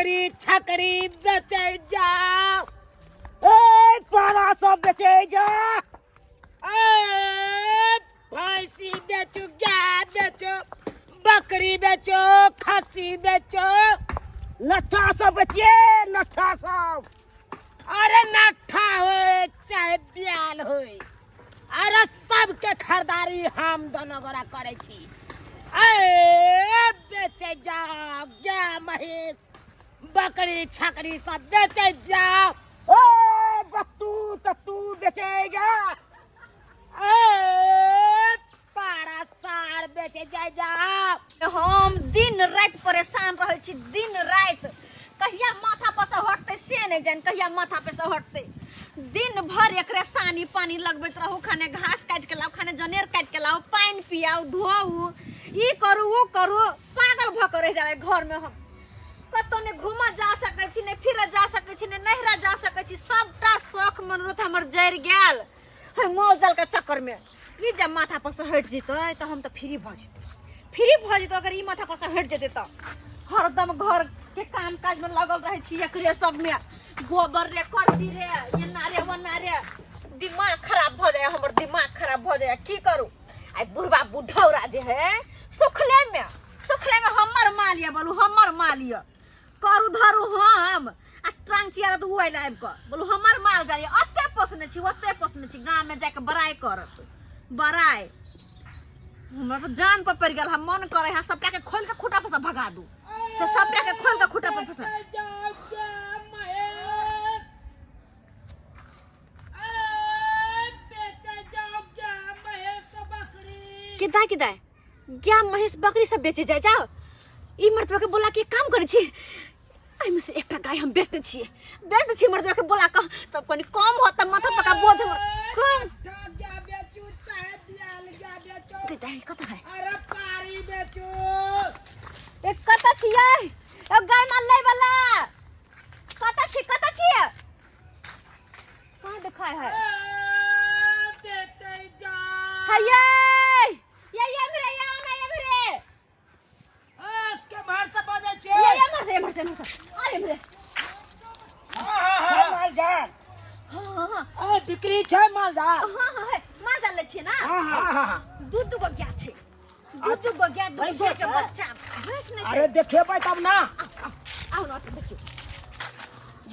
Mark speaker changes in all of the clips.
Speaker 1: बकरी छकरी बेचै जाओ।
Speaker 2: ए पारा सब बेचै जा।
Speaker 1: ए भैंसी बेचो, गाय बेचो, बकरी बेचो, खस्सी बेचो,
Speaker 2: लट्ठा सब बेचिए, लट्ठा सब।
Speaker 1: अरे नट्ठा होए चाहे ब्याल होए, अरे सबके खरीदारी हम दोनों गोरा करे छी। ए बेचे जाओ गाय महींस बकरी छकरी सब बेचे जाओ।
Speaker 2: ओ बत्तू तत्तू बेचे जा।
Speaker 1: ए पारा सार बेचे जाय जाओ।
Speaker 3: हम दिन राति परेशान रहै छी, दिन राति कहिया माथा पर से हटतै से नहि जानि, कहिया माथा पर से हटतै। दिन भर एकरे सानी पानी लगबैत रहू, खाने घास काटि के लाउ, खाने जनेर काटि के लाउ, पानि पियाउ, धोउ, ई करू ओ करू, पागल भऽ के रहि जाबै घरमे। हम कतौ नहि घूमऽ जा सकै छी, नहि फिरऽ जा सकै छी, नहि नैहरा जा सकै छी। सबटा शौख मनोरथ हमर जरि गेल है माल जाल के चक्कर में। ई जब माथा पर से हटि जेतै तऽ हम तऽ फ्री भऽ जेतै, फ्री भऽ जेतै। अगर ई माथा पर से हटि जेतै तऽ हरदम घर के काम काज में लगल रहै छी, एकरे सब में गोबर रे करती रे एना रे ओना रे, दिमाग खराब भऽ जाए हमर, दिमाग खराब भऽ जाए। की करू, आई बुढ़बा बुढ़ौरा जे है सुखले में, सुखले में हमर माल यऽ, बोलू हमर माल यऽ, करू धरू हम आ टांग चियारत उ आयल आबि कऽ, बोलू हमर माल जाल यऽ, ओते पोसने छी, ओते पोसने छी, गाम में जाके बड़ाइ करत, बड़ाइ। हमरा तऽ जान पर पड़ि गेल, हम मन करे है सबटा के खोल के खूटा पर से भगा दू, से सबटा के खोल के खूटा पर फंसा। किदा किदा गाय महींस बकरी सब बेचे जाय जाओ। ई मर्दवा के बोला के काम करै छी, एहिमे से एकटा गाय हम बेच दै छियै, बेच दै छियै मर्दवा के बोला के, तब कनि कम होत तऽ माथा पका बोझ हमर कम। कतऽ है, कतऽ है?
Speaker 1: अरे पारी बेचू।
Speaker 3: ए कतऽ छियै? ए गाय माल लै वाला कतऽ छी, कतऽ छियै? कहाँ देखाय है?
Speaker 1: बेचै जा।
Speaker 3: हैये ये ये मेरे ये ना ये मेरे
Speaker 1: केम्हर से बजै
Speaker 3: ये
Speaker 1: छियै?
Speaker 3: ये मर से मर से मर से आ ये मेरे।
Speaker 2: छै माल जाल?
Speaker 3: हां हां हां।
Speaker 1: ए बिक्री छै माल जाल?
Speaker 3: हां हां है माल जाल लै छियै ना?
Speaker 1: हां हां हां।
Speaker 3: दू दू गो गाय छै, दू दू गो गाय, दू
Speaker 2: भैंसो
Speaker 3: दू के
Speaker 2: छै?
Speaker 3: बच्चा। भैंस नहि छै।
Speaker 1: अरे देखेबै तब ना।
Speaker 3: आउ ना तऽ देखियौ।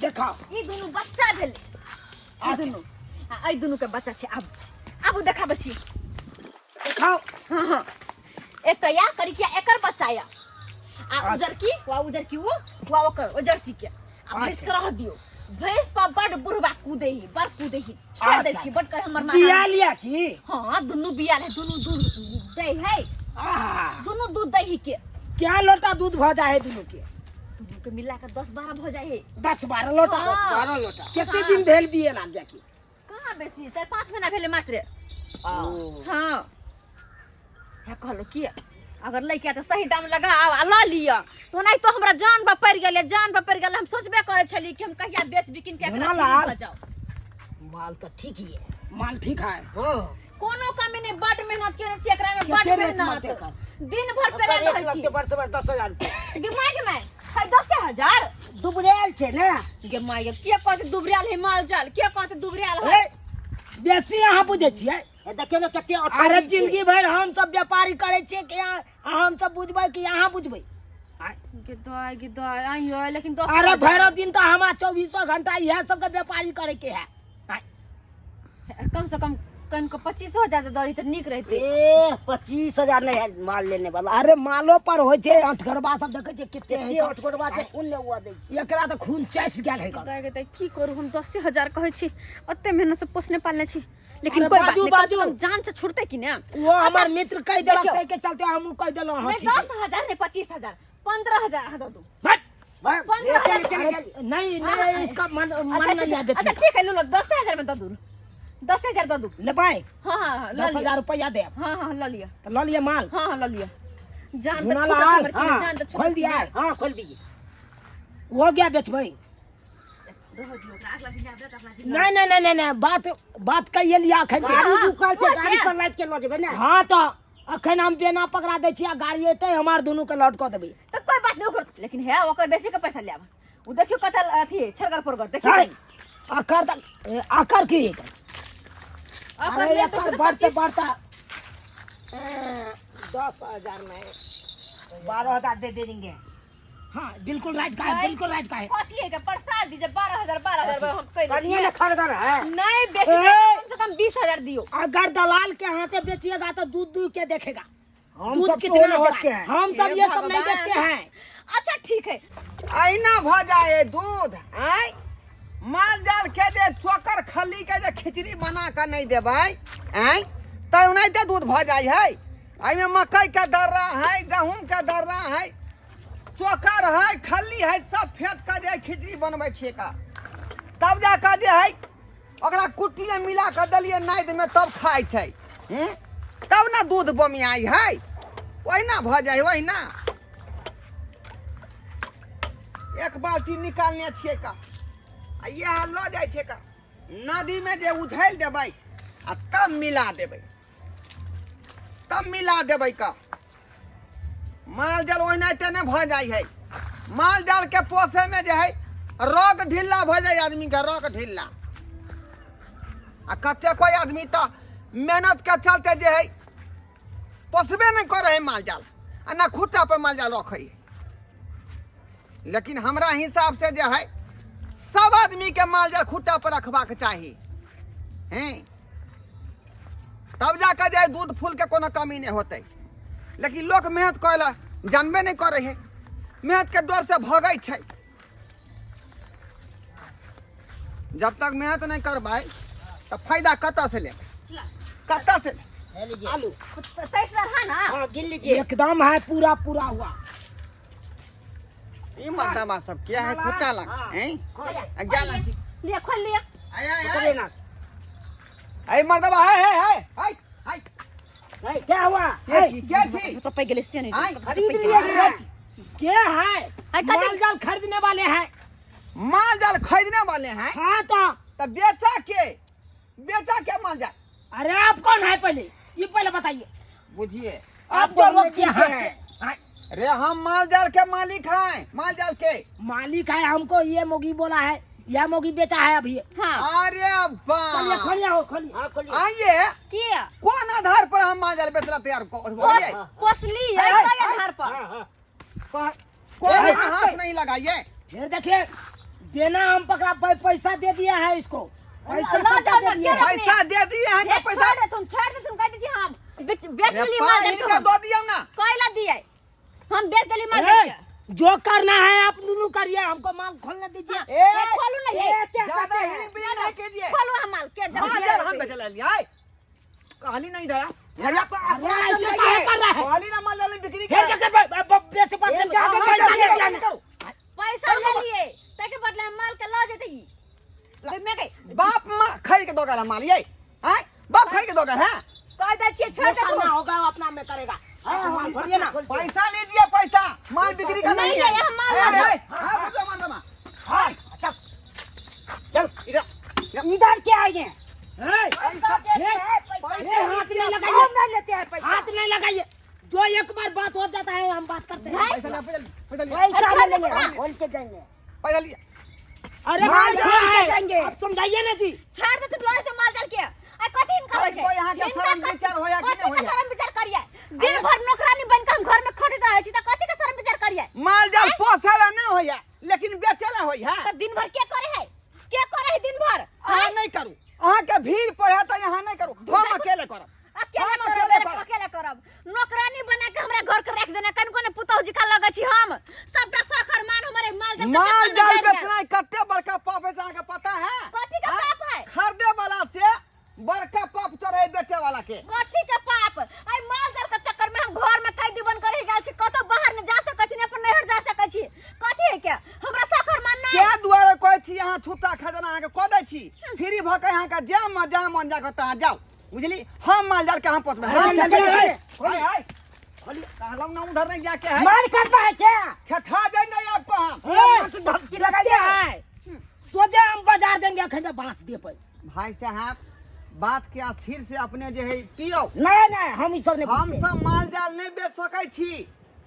Speaker 1: देखाओ।
Speaker 3: ई दुनू बच्चा भेलै, ई
Speaker 1: अच्छा।
Speaker 3: दुनू, आ एहि दुनू के बच्चा छै। आब आबू देखाबै छी।
Speaker 1: देखाओ।
Speaker 3: हाँ हाँ, एकटा या करिकिया एकर बच्चा या आ
Speaker 1: अच्छा।
Speaker 3: उजरकी वा उजरकी वो वा ओकर ओ जर्सी के। आ भैंस के रह दियौ, भैंस पर बड बुढ़बा कूदे ही, बड़ कूदे ही, छोड़ दै
Speaker 1: अच्छा,
Speaker 3: छी, बड कहे हमर माँ।
Speaker 1: बिया लिया की?
Speaker 3: हाँ दुनू बिया है, दुनू दूध दै है।
Speaker 1: आहा।
Speaker 3: दुनू दूध दै ही के।
Speaker 1: क्या लोटा दूध भ जाए है दुनू के?
Speaker 3: दुनू के मिला के 10-12 भ जाए है।
Speaker 1: 10-12 लोटा?
Speaker 3: हाँ।
Speaker 2: 10-12 लोटा।
Speaker 1: कते
Speaker 3: हाँ।
Speaker 1: दिन भेल बिये लाग जा की?
Speaker 3: कहाँ बेसी, 4-5 महीना भेले मात्र।
Speaker 2: ओ।
Speaker 3: हाँ हे कहलो कि अगर लैके तऽ सही दाम लगाओ आ लऽ लिअ, तो नहीं तो हमरा जान पर पड़ि गेलै, जान पर पड़ि गेलै। हम सोचबे करै छली कि हम कहिया बेच बिकिन के एकरा
Speaker 1: मुन्ना लाल।
Speaker 3: भऽ जाउ।
Speaker 2: माल तऽ ठीक ही है।
Speaker 1: माल ठीक है।
Speaker 2: हाँ।
Speaker 3: कोनो कमी नहि, बड मेहनत केने छी एकरा में, बड
Speaker 1: कते रेट
Speaker 3: मेहनत।
Speaker 1: माते एकर?
Speaker 3: दिन भर
Speaker 2: ओकर
Speaker 3: पेरायल
Speaker 2: रेट
Speaker 3: रहै छी।
Speaker 2: लगतै बड़ से बड़ 10,000 रुपया।
Speaker 3: दिमाग में है 10,000?
Speaker 2: दुबरायल छै ने।
Speaker 3: गे माय गे, के कहतै दुबरायल है माल जाल, के कहतै दुबरायल है?
Speaker 1: ए, बेसी अहाँ बुझै छियै?
Speaker 2: ए, देखियौ ने कते अठौरी
Speaker 1: अरे
Speaker 2: छै।
Speaker 1: जिंदगी भरि हम सब व्यापारी करै छियै कि हम सब बुझबै कि अहाँ बुझबै?
Speaker 3: गे दाय, गे दाय, आइयो, लेकिन दस
Speaker 1: अरे
Speaker 3: हजार।
Speaker 1: भरि दिन तऽ हमरा चौबीसो घंटा इएह सबके व्यापारी करे के है। आय।
Speaker 3: कम से कम कन के 25,000 दऽ दी तऽ नीक रहितै।
Speaker 2: ए 25,000 नहि है माल लेने वाला।
Speaker 1: अरे मालो पर होइ छै अठगरबा सब, देखै छियै कते
Speaker 2: कते अठगरबा छै, खून ले हुआ दै छै।
Speaker 1: एकरा तऽ खून चसि गेल है।
Speaker 3: दाय गे दाय, की करू, हम 10,000 कहै छी, ओते मेहनत से पोसने पालने छी, लेकिन
Speaker 1: अरे
Speaker 3: कोई बात
Speaker 1: बाजू,
Speaker 3: नहीं, कम से
Speaker 1: बाजू।
Speaker 3: कम जान से छूटते कि ने।
Speaker 1: वो हमर मित्र कहि देलक
Speaker 3: देखियौ।
Speaker 1: ताहि के चलते हमहूँ कहि देलहुँ। हँ,
Speaker 3: नहीं,
Speaker 1: ठीक है।
Speaker 3: 10,000 नहीं, 25,000, 15,000 अहाँ दऽ दू।
Speaker 1: हट।
Speaker 2: बस,
Speaker 3: पंद्रह
Speaker 2: ले चल,
Speaker 3: हजार।
Speaker 2: चल, चल।
Speaker 1: नहीं,
Speaker 3: हाँ,
Speaker 1: नहीं,
Speaker 3: हाँ।
Speaker 1: इसका मन
Speaker 3: अच्छा,
Speaker 1: मन नहीं है
Speaker 3: अच्छा,
Speaker 1: बेचने
Speaker 3: अच्छा, ठीक है, लो, लो, 10,000 में दऽ दू, 10,000 दऽ दू।
Speaker 1: लेबै?
Speaker 3: हाँ, हाँ, हाँ, लऽ
Speaker 1: दस
Speaker 3: लिअ।
Speaker 1: हजार रुपया देब।
Speaker 3: हाँ, हाँ, लऽ लिअ।
Speaker 1: तऽ लऽ लिअ माल।
Speaker 3: हाँ, हाँ, लऽ लिअ। जान तऽ
Speaker 1: झुना
Speaker 3: छूटत
Speaker 1: लाल,
Speaker 3: हमर कि नहि,
Speaker 2: हाँ,
Speaker 3: जान तऽ छूटत
Speaker 1: खोल
Speaker 3: कि
Speaker 1: दिया।
Speaker 3: नहि।
Speaker 2: हाँ खोल दीजिए।
Speaker 1: हो गया बेचबै?
Speaker 3: रहऽ दियौ ओकरा, अगला दिन आबि, अगला दिन।
Speaker 1: नहीं नहीं नहीं नहीं नहीं, बात बात कहिए लिया अखन के।
Speaker 2: गाड़ी
Speaker 3: हाँ,
Speaker 2: रुकल छै,
Speaker 3: हो
Speaker 2: गाड़ी
Speaker 3: गया।
Speaker 2: पर लादि के लऽ जेबै ने।
Speaker 1: हाँ तऽ अखन हम बेना पकड़ा दै छी आ गाड़ी एतै हमार दुनू के लौट कऽ देबै।
Speaker 3: तऽ कोई बात नहीं ओकर, लेकिन है ओकर बेसी के पैसा लेब। ओ देखियो कतऽ अथी छरगर परगर देखियो
Speaker 1: है
Speaker 3: कनी।
Speaker 1: आकर आकर की एकर?
Speaker 3: आकर
Speaker 1: अरे
Speaker 3: नहि तऽ
Speaker 1: एकर
Speaker 3: से
Speaker 1: बढ़ते
Speaker 3: 25
Speaker 1: बढ़ता 10,000 में
Speaker 2: 12,000 दे देंगे।
Speaker 1: हाँ बिल्कुल राइट का है, बिल्कुल राइट का है।
Speaker 3: कथी है के प्रसाद दीजिए 12,000 12,000 हम कहि दै
Speaker 2: बढ़िया
Speaker 3: छियै।
Speaker 2: ना खरगर है।
Speaker 3: नहीं बेसी
Speaker 1: ए!
Speaker 3: नहीं, कम से कम 20,000 दियो।
Speaker 1: अगर दलाल के हाथे बेचिएगा तो दूध दूध के देखेगा
Speaker 2: हम
Speaker 1: दूध
Speaker 2: सब
Speaker 1: कितना
Speaker 2: सोना
Speaker 1: हो रहा
Speaker 2: देखते
Speaker 1: है।
Speaker 2: हैं।
Speaker 1: हम सब
Speaker 3: हे
Speaker 1: ये सब नहीं
Speaker 3: भगवान।
Speaker 1: देखते हैं।
Speaker 3: अच्छा ठीक है।
Speaker 4: अहिना भऽ जाए दूध आय माल जाल के जे चोकर खल्ली के जे खिचड़ी बना कऽ नहि देबै आँय तऽ ओनाहिते दूध भऽ जाइ है। एहिमे मकई के दर्रा है, गहूम के दर्रा है, चोकर है, खल्ली है, सब फेंट कऽ जे खिचड़ी बनबै छियै का तब जा कऽ जे है ओकरा कुट्टीमे मिला कऽ देलियै नादिमे तब खाइ छै। तब ने दूध बमियाइ है, ओहिना भऽ जाइ ओहिना। एक बाल्टी निकालने छियै का आ इएह लऽ जाइ छै का नदीमे जे उझलि देबै आ तब मिला देबै, तब मिला देबै का। माल जाल ओनाहिते नहि भऽ जाइ है। माल जाल के पोसैमे जे है रोग ढिल्ला भऽ जाइ आदमीके, रोग ढिल्ला। आ कतेको आदमी तऽ मेहनत के चलते जे है पोसबे नहि करै है माल जाल आ ना खुट्टा पर माल जाल रखै है। लेकिन हमरा हिसाब से जे है सब आदमी के माल जाल खुट्टा पर रखबाक चाही हैं, तब जाकर जे दूध फूल के कोनो कमी नहीं होते। लेकिन लोग मेहनत करे ला जानबे नहीं करे है, मेहनत के डर से भगै छै। जब तक मेहनत नहीं करबै तो फायदा कतऽ से लेबै, कतऽ से लेबै?
Speaker 2: आलू
Speaker 3: 23,000 है ना?
Speaker 2: हाँ, गिन लीजिए।
Speaker 1: एकदम है पूरा पूरा हुआ।
Speaker 4: ई मर्दबा सब क्या है खुट्टा लग हैं? आ जा लग।
Speaker 3: लिया खोल लिया।
Speaker 4: आय, आय,
Speaker 2: पकड़
Speaker 4: आय।
Speaker 2: लेना।
Speaker 4: आय मर्दबा, है, है, है, है, है।
Speaker 2: है, क्या हुआ?
Speaker 4: के छी, के छी?
Speaker 3: तो पै गेलै से नहीं।
Speaker 4: आय,
Speaker 2: खरीद लिए हैं।
Speaker 1: क्या है?
Speaker 3: है, कथी?
Speaker 1: माल जाल खरीदने वाले हैं।
Speaker 4: माल जाल खरीदने वाले हैं?
Speaker 1: हाँ तो।
Speaker 4: तो बेचा के, बेचा के माल जाल?
Speaker 1: अरे आप कौन है पहले ये पहले बताइए।
Speaker 4: बुझिए
Speaker 1: आप जो
Speaker 2: हम
Speaker 1: रोक के
Speaker 2: मालिक
Speaker 1: हाथ
Speaker 2: हैं।
Speaker 1: के- हाँ,
Speaker 4: अरे हम माल जाल के मालिक हैं, माल जाल के
Speaker 1: मालिक है। हमको ये मोगी बोला है, यह मोगी बेचा है अभी।
Speaker 3: हाँ।
Speaker 4: अरे
Speaker 1: खोलिए,
Speaker 4: बाप।
Speaker 1: खोलिए हो, खोलिए।
Speaker 2: हाँ, खोलिए।
Speaker 4: आइए।
Speaker 3: किया?
Speaker 4: कौन आधार पर हम माल जाल बेचला तैयार को? बोलिए।
Speaker 3: पोसली है,
Speaker 4: है,
Speaker 3: कोई
Speaker 4: है।
Speaker 3: आधार पर?
Speaker 2: हाँ, हाँ।
Speaker 4: कोई हाथ नहीं लगाइए।
Speaker 1: फिर देखिए देना हम पकड़ा, पैसा दे दिया है इसको, पैसा
Speaker 3: ना
Speaker 1: सबका
Speaker 3: जाओ,
Speaker 1: दे
Speaker 3: ना,
Speaker 1: दिया
Speaker 3: क्या
Speaker 1: है।
Speaker 4: पैसा दे दिए हैं तो
Speaker 3: ये
Speaker 4: पैसा
Speaker 3: छोड़ दे तुम, छोड़ दे तुम, कह दीजिए हम बेच
Speaker 4: अरे
Speaker 3: देली माल
Speaker 4: पाई
Speaker 3: जाल के
Speaker 4: इनका
Speaker 3: हम।
Speaker 4: दो दियो ना।
Speaker 3: कोयला दिए हम बेच देली माल जाल
Speaker 1: ए,
Speaker 3: के।
Speaker 1: जो करना है आप दोनों करिए, हमको माल खोलने दीजिए।
Speaker 3: हाँ, ए, खोलू ना ये।
Speaker 2: ए, क्या
Speaker 4: ज्यादा
Speaker 2: कहते हैं?
Speaker 4: हिलिंग बिलिंग नहीं कीजिए।
Speaker 3: खोलू हम माल के, जब
Speaker 4: माल जाल हम बेच ले लिया। कहली नहीं धरा।
Speaker 2: भैया, तो
Speaker 1: अरे,
Speaker 2: अपना
Speaker 1: ऐसे
Speaker 2: समझाइए।
Speaker 1: काहे कर रहा है?
Speaker 4: कहली ना माल जाल बिक्री
Speaker 1: फिर
Speaker 4: कर।
Speaker 1: कैसे बेचे पास
Speaker 2: ए,
Speaker 1: से
Speaker 2: हाँ,
Speaker 1: पैसा
Speaker 2: हाँ,
Speaker 1: दे
Speaker 2: हाँ,
Speaker 1: दिया ना।
Speaker 3: पैसा ले लिए ताके बदले हम माल के ल जेते ई। तो मैं गई।
Speaker 4: बाप माँ खाई के दोगा माल ये। हैं? बाप खाई के दोगा, हैं?
Speaker 3: कह दे छिए, छोड़
Speaker 1: जो
Speaker 3: दे
Speaker 1: करना
Speaker 3: तू।
Speaker 1: होगा वो अपना में करेगा।
Speaker 2: हाँ,
Speaker 1: माल खोलिए ना।
Speaker 4: पैसा लीजिए, पैसा माल बिक्री का
Speaker 3: नहीं,
Speaker 4: नहीं है।
Speaker 3: नहीं, हम माल
Speaker 4: ए,
Speaker 3: ला
Speaker 4: ए, हाँ, रुको, माल जमा।
Speaker 2: हाँ, चल। चल।
Speaker 4: इधर, इधर।
Speaker 2: इधर क्या आएंगे?
Speaker 1: ए,
Speaker 2: पैसा देते हैं, पैसा।
Speaker 1: ए, हाथ नहीं लगाइए।
Speaker 2: हम नहीं लेते हैं पैसा।
Speaker 1: हाथ नहीं लगाइए, जो एक बार बात हो जाता है हम बात करते हैं।
Speaker 4: पैसा लिया, पैसा लिया, पैसा लिया।
Speaker 2: पैसा
Speaker 3: अच्छा,
Speaker 2: नहीं लेंगे,
Speaker 3: अच्छा।
Speaker 2: हम खोल के जाएंगे।
Speaker 4: पैसा लिया।
Speaker 1: अरे
Speaker 2: माल
Speaker 1: क्या
Speaker 2: जाल के
Speaker 1: है?
Speaker 2: जाएंगे।
Speaker 1: आप समझाइए ना जी।
Speaker 3: छोड़ दे तू, लॉय माल जाल के। आ कथी इनका होय छै?
Speaker 4: कोई यहाँ के
Speaker 3: हिनका
Speaker 4: शरम
Speaker 3: कथी-
Speaker 4: विचार होया कि
Speaker 3: कथी
Speaker 4: नहीं
Speaker 3: के
Speaker 4: होया?
Speaker 3: शरम विचार करिए? दिन भर नौकरानी बन के हम घर में खटैत रहै छी त कथी के शरम विचार करिए?
Speaker 4: माल जाल पोसे ला ना होया, लेकिन बेचे ला होया।
Speaker 3: त दिन भर के करे है? के करे है दिन भर?
Speaker 4: अहाँ नहीं करू, अहाँ के भीड़ पर है त यहाँ नहीं करू, हम अकेले करब।
Speaker 3: अकेले
Speaker 4: हम
Speaker 3: करब,
Speaker 4: अकेले करब।
Speaker 3: अकेले करब। नौकरानी बना के हमरा घर के रख देना, कनको ने पुतहु जी का लगै छी हम। सबटा सखर मान हमरे माल जाल के
Speaker 4: माल
Speaker 3: चक्कर में
Speaker 4: जाल
Speaker 3: जरि गेल।
Speaker 4: बेचनाइ कते बड़का पाप है से अहाँके पता है?
Speaker 3: कथी के
Speaker 4: हाँ?
Speaker 3: पाप है?
Speaker 4: खरीदे वाला से बड़का पाप चढ़े बेचे वाला के।
Speaker 3: कथी के पाप? आई माल जाल के चक्कर में हम घर में कैदी बन के रह गेल छी, कतौ बाहर न जा सकै छी, ने अपन नैहर जा सकै छी। कथी है के? हमरा सखर मान नहीं।
Speaker 4: के दुआरे कहै छी अहाँ छुट्टा खजाना अहाँके कऽ दै छी, फ्री भऽ के अहाँके जा मन जा मन जा कऽ तहाँ जाउ, बुझली? हम माल जाल के हम पोसबै। हम
Speaker 1: अरे,
Speaker 4: चल,
Speaker 1: चल,
Speaker 4: चल,
Speaker 1: चल।
Speaker 4: चल। हाय, हाय। कहलहुँ ना उधर नहीं जाके है।
Speaker 2: मार करता है क्या?
Speaker 4: ठठा देंगे आपको हम।
Speaker 1: ए,
Speaker 2: धमकी
Speaker 1: लगाइए
Speaker 2: लगाइए।
Speaker 1: है। सोझे हम बाजार देंगे अखन बांस दे पर।
Speaker 4: भाई साहब बात के स्थिर से अपने जे है पियो।
Speaker 2: नहीं नहीं, हम ई सब नहीं
Speaker 4: हम
Speaker 2: पीते।
Speaker 4: सब माल जाल नहीं बेच सकै छी।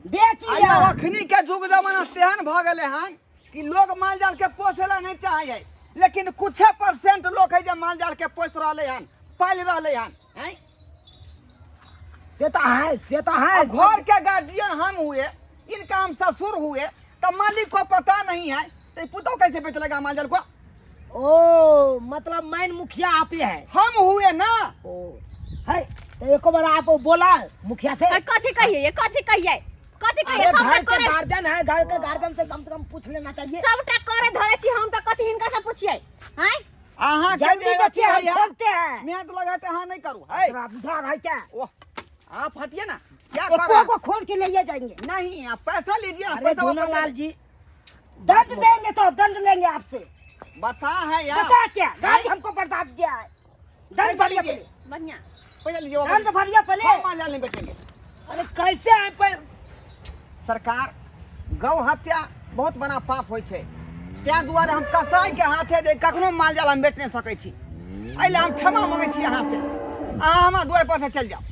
Speaker 2: बेच
Speaker 4: आइयो
Speaker 2: लिया।
Speaker 4: अखनी के जुग जमाना तेहन भऽ गेलै हन कि लोग माल जाल के पोसे ला नहीं चाहे है, लेकिन कुछ परसेंट लोग है जे माल जाल के पोस रहले हन, पाल रहले हन हैं।
Speaker 1: से तो है, से तो है।
Speaker 4: अब घर के गार्जियन हम हुए, इनका हम ससुर हुए, तो मालिक को पता नहीं है तो ये पुतोह कैसे बेच लेगा माल जाल को?
Speaker 1: ओ मतलब मैन मुखिया आप ही है।
Speaker 4: हम हुए ना।
Speaker 1: ओ है तो एको बार आप बोला मुखिया से।
Speaker 3: अरे कथी कहिए, ये कथी कहिए, कथी कहिए?
Speaker 1: अरे
Speaker 3: सबटा
Speaker 1: घर के
Speaker 3: करे
Speaker 1: गार्जियन है, घर के गार्जियन से कम से कम पूछ लेना चाहिए।
Speaker 3: सबटा करे धरे छी हम, तो कथी हिनका से पूछिए? हैं?
Speaker 4: अहाँ के
Speaker 1: जल्दी
Speaker 4: जे
Speaker 1: बचिए, हम
Speaker 4: अथी है,
Speaker 1: खोलते हैं।
Speaker 4: मेहनत लगाते अहाँ नहीं करू। है।
Speaker 1: तोरा बुझा रहा है क्या?
Speaker 4: ओह, आप हटिए ना, क्या कर
Speaker 1: एको
Speaker 4: रहे हैं?
Speaker 1: को खोल के ले जाएंगे।
Speaker 4: नहीं, आप पैसा लीजिए ना,
Speaker 1: अरे
Speaker 4: पैसा
Speaker 1: झूना
Speaker 4: वापस
Speaker 1: लाल
Speaker 4: दे।
Speaker 1: जी दंड देंगे तो दंड लेंगे आपसे।
Speaker 4: बता है यार।
Speaker 1: बता क्या? गाड़ी हमको बर्दाश्त किया है। दंड
Speaker 4: पैसा
Speaker 1: भरिए
Speaker 4: लीजिए।
Speaker 1: पहले।
Speaker 3: बढ़िया।
Speaker 4: पैसा लीजिए वापस।
Speaker 1: दंड भरिए पहले।
Speaker 4: हम माल जाल नहीं बेचेंगे।
Speaker 1: अरे कैसे है पर
Speaker 4: सरकार गौ हत्या बहुत बड़ा पाप होइ छै, तैं दुआरे हम कसाई के हाथे जे कखनो माल जाल हम बेच नहीं सकै छी। एहि लए हम क्षमा मांगै छी अहाँ से। अहाँ हमरा दुआरि पर से चलि जाउ,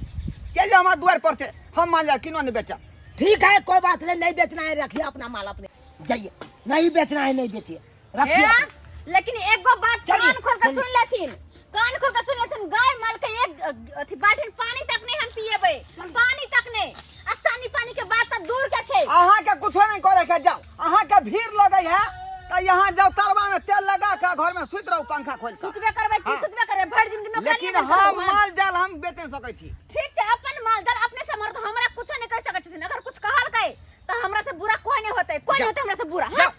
Speaker 4: चलि जाउ हमरा दुआरि पर से, हम माल जाल किनो नहीं बेचब।
Speaker 1: ठीक है, कोई बात नहीं, नहीं बेचना है रखिए अपना माल अपने, जाइए। नहीं बेचना है नहीं बेचिए, रखिए
Speaker 3: ए,
Speaker 1: अपना।
Speaker 3: लेकिन एगो बात
Speaker 1: चलिए,
Speaker 3: कान खोल के
Speaker 1: चलिए।
Speaker 3: सुन लेथिन, कान खोल के सुन लेथिन, गाय माल के एक अथी बाल्टीन पानी तक नहीं हम पिएबै, पानी तक नहीं। आ सानी पानी के बात तऽ दूर के छै।
Speaker 4: अहाँ के कुछो नहीं करे के, जाओ। अहाँ के भीड़ लगै है तऽ यहाँ जाओ, तरवा में तेल लगा के घर में सुति रहू पंखा खोल के।
Speaker 3: सुतबे करबै की
Speaker 4: हाँ।
Speaker 3: सुतबे करबै, भरि जिंदगी नौकरी
Speaker 4: लेकिन
Speaker 3: नहि
Speaker 4: हम
Speaker 3: करबै।
Speaker 4: माल जाल हम बेच नहीं सकै छी।
Speaker 3: ठीक छै, अपन माल जाल अपने से मर्द, हमरा कुछो नहीं कहि सकै छथिन। अगर कुछ कहलकै तऽ हमरा से बुरा कोई नहीं होतै, कोई नहीं होतै हमरा से बुरा। हाँ?
Speaker 4: जाओ।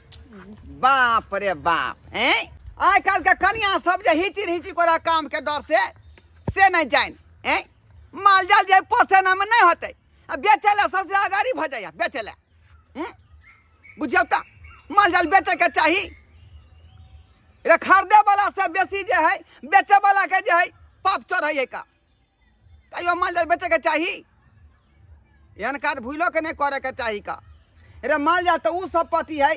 Speaker 4: बाप रे बाप, हैं? आइ काल्हि के कनिया सब जे हिचिर हिचिर करा काम के डर से नहीं जाइन, हैं? माल जाल जे पोसे ना में नहीं होतै, आ बेचै लए सबसे अगाड़ी भऽ जाइए बेचै लए। बुझियौ तऽ माल जाल बेचै के चाही। रे खरीदे वाला से बेसी जे है बेचै वाला के जे है पाप चढ़ै है का। कहियो माल जाल बेचै के चाही? एहन काज भूलो के नहीं करे के चाही का। रे माल जाल तऽ उ संपत्ति है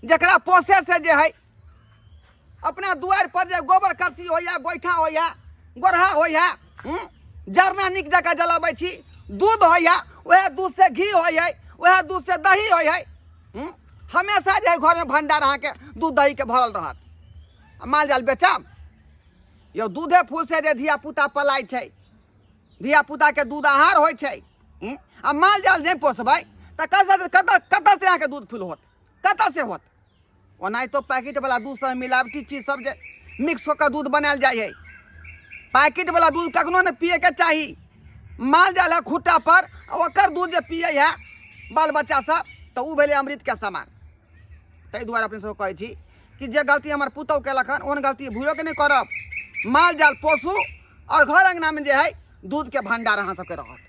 Speaker 4: जकरा पोसे से जे है अपना दुआरि पर जे गोबर करसी होइए, गोइठा होइए, गोरहा होइए, जरना नीक जकाँ जलाबै छी, दूध होइए, वएह दूधसँ घी होइए, वएह दूधसँ दही होइए। हमेशा जे है घरमे भण्डार अहाँके दूध दहीके भरल रहत। आ माल जाल बेचब यौ, दूधे फूलसँ जे धियापुता पलाइ छै, धियापुताके दूध आहार होइ छै। आ माल जाल नहि पोसबै तऽ कतऽ कतऽ कतऽसँ अहाँके दूध फूल होत, कतऽसँ होत? ओनाहितो पैकेटवला दूध सब मिलावटी चीज सब जे मिक्स होकर दूध बनायल जाइ है, पैकेटवला दूध कखनो नहि पियैके चाही। माल जाल है खुट्टा पर, ओकर दूध जे पियै है बाल बच्चा सब तऽ ओ भेलै अमृतके समान। ताहि दुआरे अपने सबके कहै छी कि जे गलती हमर पुतहु केलक हन ओहन गलती भूलोके नहि करब। माल जाल पोसू और घर अङ्गनामे जे है दूधके भण्डार अहाँ सबके रहत।